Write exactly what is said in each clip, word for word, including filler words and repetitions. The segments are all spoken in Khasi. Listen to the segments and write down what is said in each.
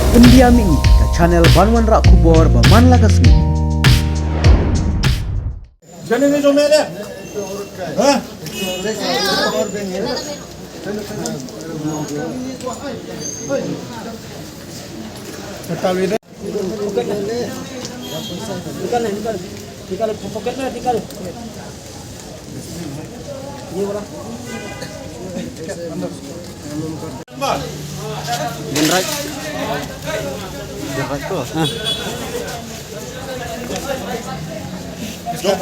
Pyndiam ïa ngi ka channel ban wanrah khubor ba man la ka sngi. Jani ni jom ele. Ha? Pocket में, निकाल, निकाल, निकाल, pocket में निकाल। ये वाला। General. General tu. Ha. Jom.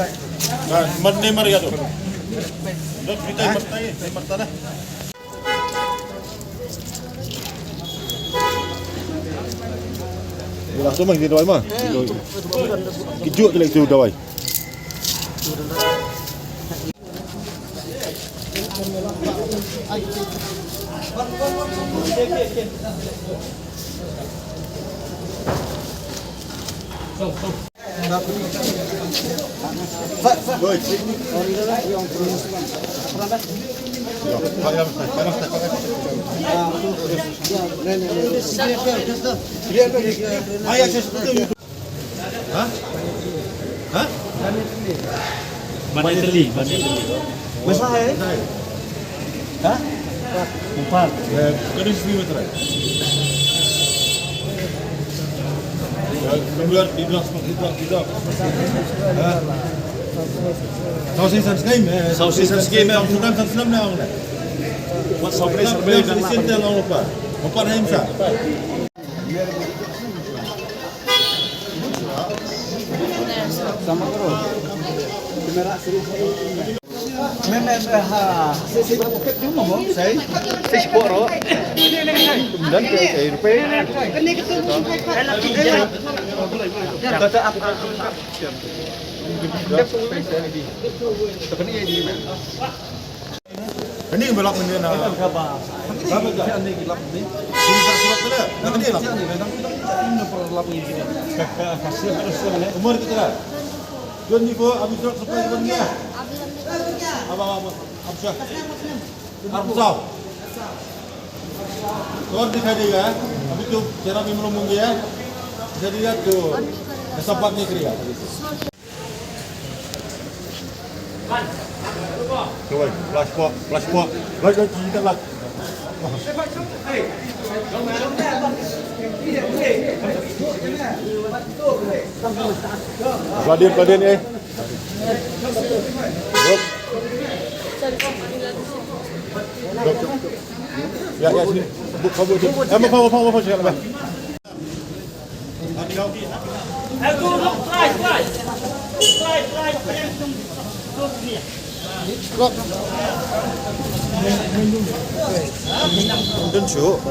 Nah, mari, mari, ya, tu. Jom, kita mari, mari, lah. Langsung mah, kita dawai mah. Kejut tu, lah, tu dawai. Bane Teli, Bane Teli. Masa hai? Ha? Upar. Kena sini meter. Keluar di blok, di blok, di blok. Ha? Sausi san skem, eh. Sausi san skem, eh. Sudah san skem na orang. Buat sausi survey dan apa? Upar hai masa. Sama karo. Kamera sini. Mem, mem, ha. Sisi ba pocket tu mo, sai. Sisi poro. Dan ke, eh, rupe. Kata apa? Kata apa? Kata apa? Ini belak ni na. Berapa tu? Ini belak ni. Ini tak surat tu dah. Nak ni lah. Ini pernah lap ni. Kasih terus ni. Umur kita dah. Tuan ni ko, abis surat sampai tuan ni. Abang, abang, abang. Abang. Kor dikhai dega, abhi to chehra bhi malum hua hai, dikhai dega to, aisa baat nahi karega. Flash po, flash po, flash po, flash po. Vladimir, Vladimir, eh. Bro. Bro. Ya, ya, sini. Bu, bu, bu. Eh, mau, mau, mau, mau, mau, mau. Don't show.